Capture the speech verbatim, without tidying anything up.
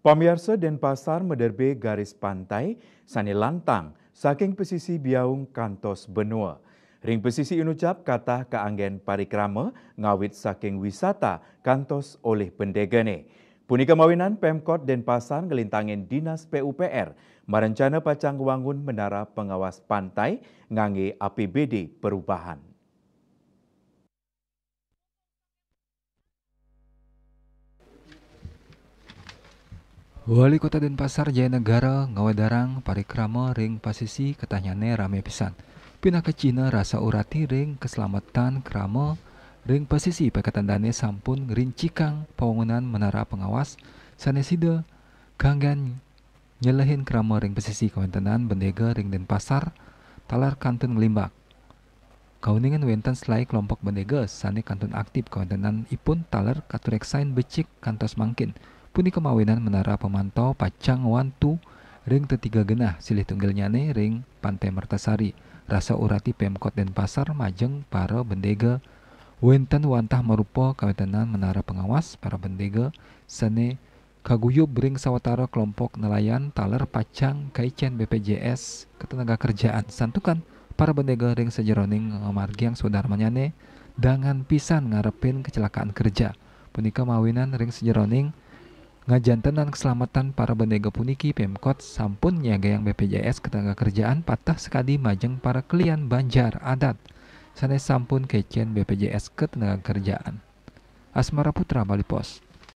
Pamiarsa, Denpasar maderbe garis pantai sane lantang saking pesisi biaung kantos benua. Ring pesisi inucap katah kaanggen parikrama ngawit saking wisata kantos olih bendegane. Punika mawinan Pemkot Denpasar nglintangin Dinas P U P R marencana pacang ngwangun menara pengawas pantai ngangge A P B D perubahan. Wali Kota Denpasar Jaya Negara ngawedarang parikrama ring pasisi katahnyane rame pisan. Pinaka cihna rasa urati ring kaslametan krama ring pasisi, piketandane sampun ngrincikang pawangunan menara pengawas sane sida kanggen nyelehin krama ring pasisi kawentenan bendega ring Denpasar taler kantun nglimbak. Kauningan wenten selae kelompok bendega sane kantun aktip kawentenan ipun taler katureksain becik kantos mangkin. Punika mawinan menara pemantau pacang ngwantu ring tetiga genah, silih tunggilnyane ring Pantai Mertasari. Rasa urati Pemkot Denpasar majeng para bendega. Wenten wantah marupa kawentenan menara pengawas para bendega sane kaguyub ring sawatara kelompok nelayan taler pacang kaicen B P J S Ketenagakerjaan, santukan para bendega ring sajeroning ngamargiang swadarmanyane dangan pisan ngarepin kecelakaan kerja. Punika mawinan ring sajeroning ngajantenan keselamatan para bendega puniki, Pemkot sampun nyiagayang B P J S Ketenagakerjaan pateh sakadi majeng para kelian banjar adat sane sampun kaicen B P J S Ketenagakerjaan. Asmara Putra, Bali Post.